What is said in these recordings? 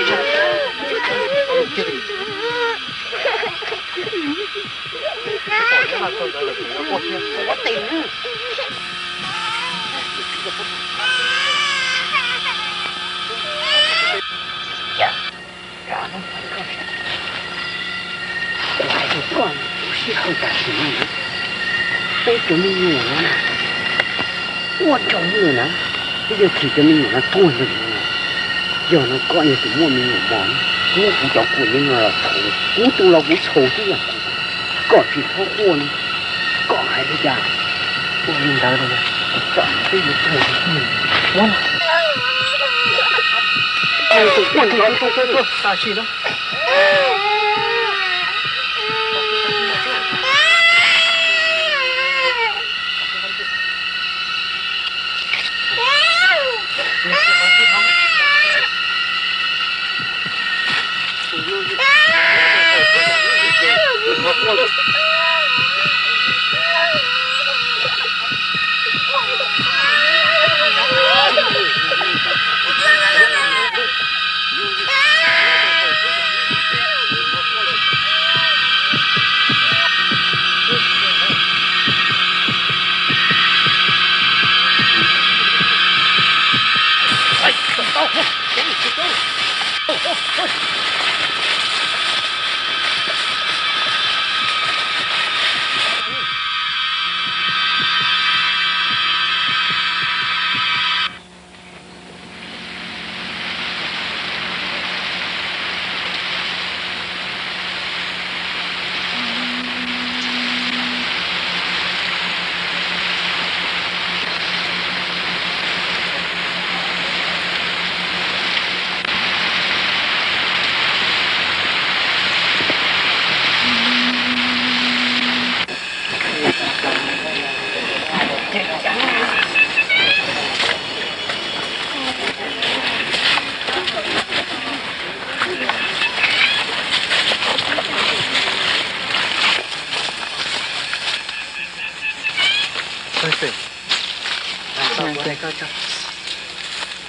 Kuv hais rau koj, kuv sij hawm tam sim no na, peb cov me nyuam no na, ua rau lawm na, peb yuav thim cov me nyuam no tuag ntag no. Yog no koj yog tus muaj me nyuam mos, muab kuv cov kua yeeb no los txhaum, kuv tus los kuv txhaum xwb yog kuv, kom tsis txhob quaj no. Koj hais li cas? Ua li ntawd los peb yuav tuag. Tus quaj nrov tuaj tuaj tuaj tam sim no.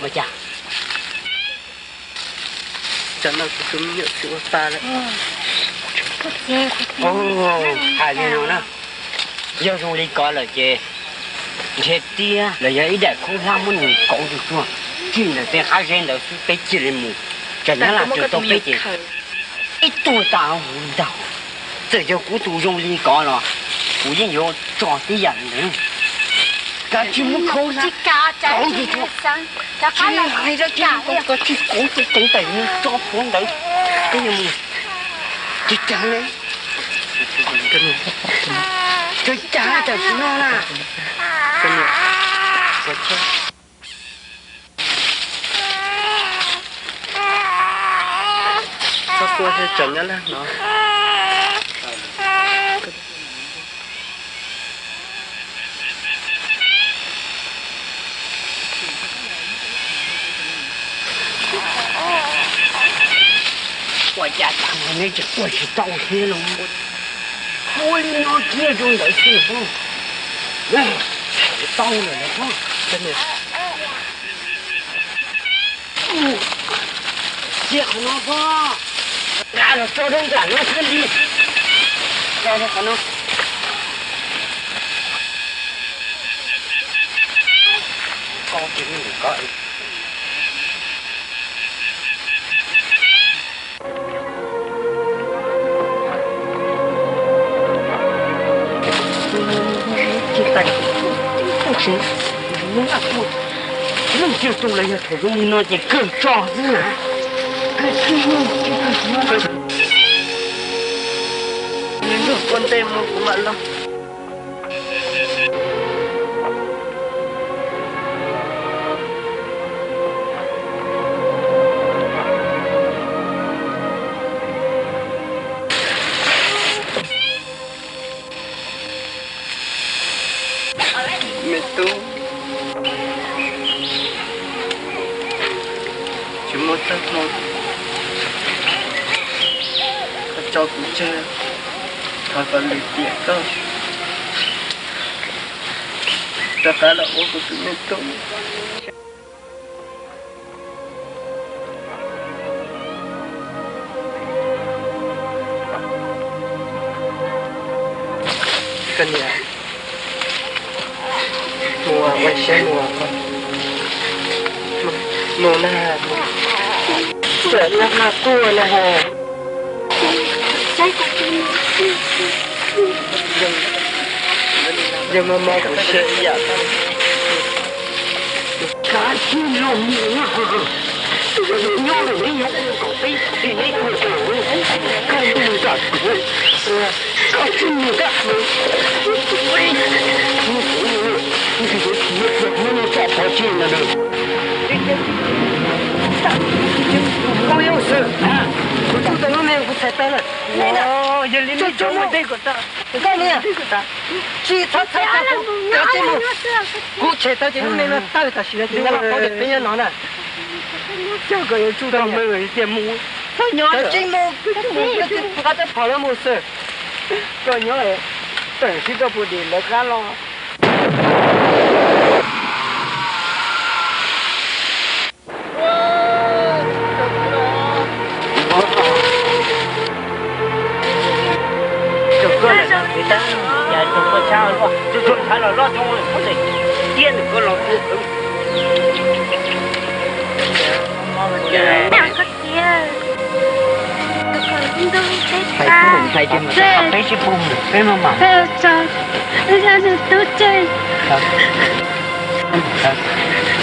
Ua cas? Tsam no kuv tus me nyuam tsis ua pa lawm. Hais li no na, yog zoo li ko lawm ces ntshe tiag los yog ib daim khaub hlab muab nws kauv tsuag tsuag tsim ntawm tej qab zeb ntawd xwb peb cia li mus. Tsam nyab laj tso tau peb ces peb tuag tas huv ntaug. Txawm yog kuv tus zoo li ko los kuv yeej yuav tso tib yam li ntawd. Kav tsij muab khaub hlab kauv tsuag tsuag, tsis hais dab tsi li, kav tsij kauv tseev tawm mus tso puag ntawd. Peb yuav mus. Tsis cas li. Tsis cas tam sim no na. Txhob quaj thiab, tsam nyab laj hnov. Ua cas tas neb tseem quaj tsis tau thiab los? Ua li no kiag rau ntawd xwb los. Tau lawm los pob. Cia qhov no pob. Nqa los tso rau nram no thiaj li. Tso rau qhov no. Koj cia li ntawm ko. Tsis tas, leej twg tus los yog thaum zoo li no ces kawg tso xwb na. Kawg tso xwb. Nws luag kua ntej mus kuv mam los. Me tub, tsis muaj txoj hmoo, koj tso kuv tseg, thov kom lwm tiam koj rov qab los ua kuv tus me tub. Mus ua siab mus, mus na, txawm noj noj quaj na ha. Yog mog mog kuv siab ib yam. Kav tsij los mus, nyob los neb yuav kom peb phem neb ua cas, koj mus nram kuv, koj tsij mus koj. Kuv yuav tsis muab pov tseg no na. Koj yuav ua xwb, kuv tsuj tau lub me kuv txhais tau lawm. Yog li no, koj mus, tsis txhob txhais tau, kav tsij mus. Kuv tshem tau ces lub me no tawg tam sim no ces nyob laj paub tias peb nyob no na. Koj yuav tsuj tau me tias mus, txhob nyob, kav tsij mus, nqa tej phom no mus xwb. Koj nyob tawm sib rau puas dim lawv qab los. Tug koj lawm no, kwv tij, yog tug koj tshab luaj, tug koj tshab los loj tshoob, koj tiag nws koj los ua kwv. Hais peb sib pug mus, peb maj mam.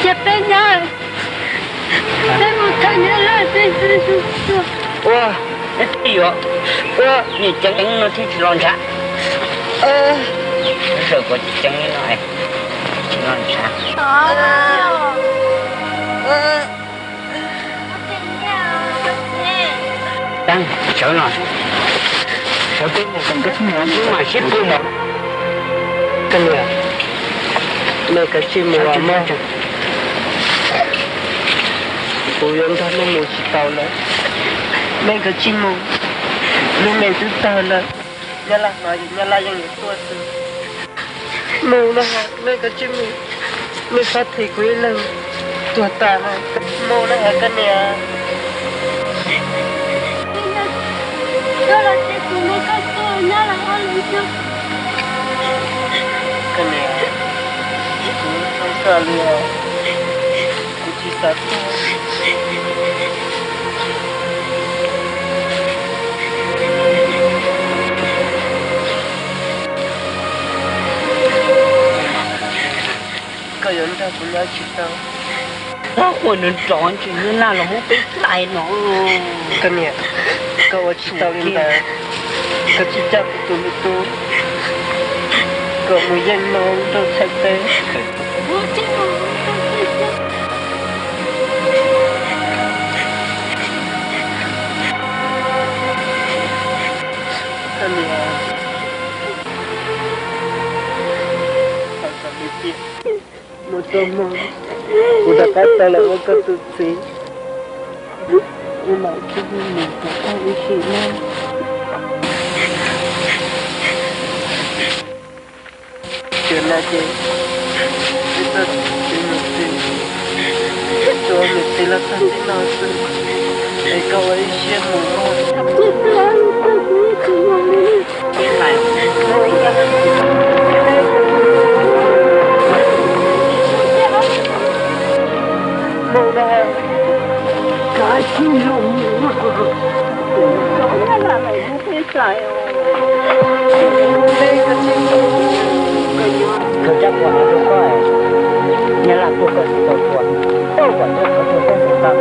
Cia peb nyob, peb mus thawj nyab laj peb. Ua, ua, nws ceev no thiaj tsis los ntshav. Zaum koj tsis ceev li no, tsis los ntshav. Tag, sawv los, sawv peb mus, peb mam sib pug mus. Koj niam, nej kav tsij mus mog. Kuv yuav nrog nej mus tsis tau lawm. Nej kav tsij mus, lub neej twb tawg lawm. Nyab laj hnov ces nyab laj yeej yuav tuaj xwb. Mus na, nej kav tsij mus, nej txhob thim kuv ib leeg tuag tas na. Mus na koj niam. Koj niam, kuv txhawj koj li os, kuv tsis xav tuag. Koj yuav nrog kuv nyob tsis tau. Txhob quaj nrov nrov, ntshe nyab laj los muab peb hlais no. Koj niam, koj ua tsis tau li ntawd, koj tsij coj kuv tus me tub kom mus yeej no rau txhais teb. Koj niam, mus txog hmo, kuv rov qab tau los ua koj tus txiv, wb mam sib hlub mus kom tag ib sim neej. Tiam no ces wb txoj kev mus txiv, tsuas mus txiv los txog txij no xwb, es koj ua ib siab mus mog. Mus na, kav tsij los mus. Koj cab qhua no rau koj, nyab laj tuaj koj tsis tau qhua, koj kom tuaj koj tuaj koj mus tau.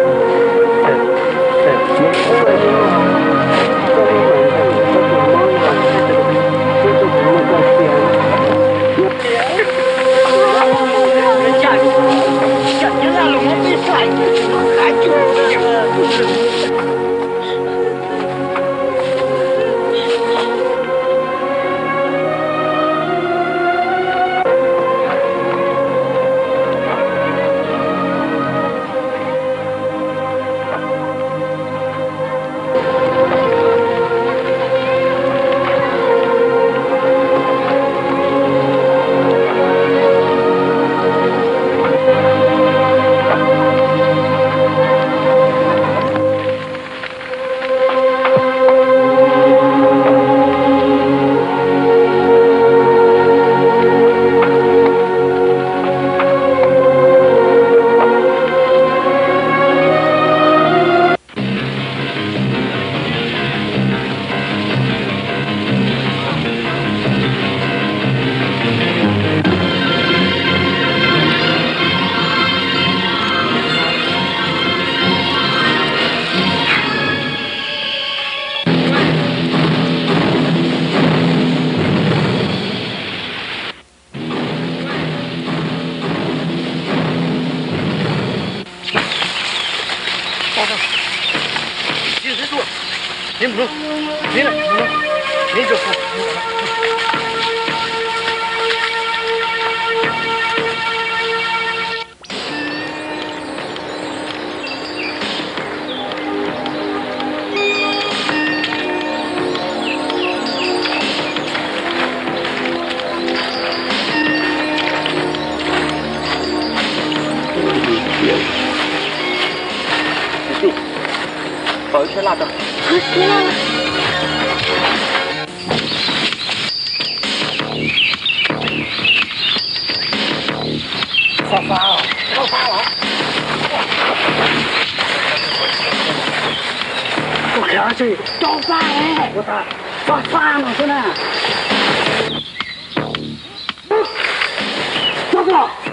Neb mus no, neb mus no, neb mus no, neb mus no. Kwv tij, pauv ib siab laj rau. Fa fa, fa fa los? Koj khav tsi? Rau fa ne. Ua tas, fa fa no xwb na. Rau fa.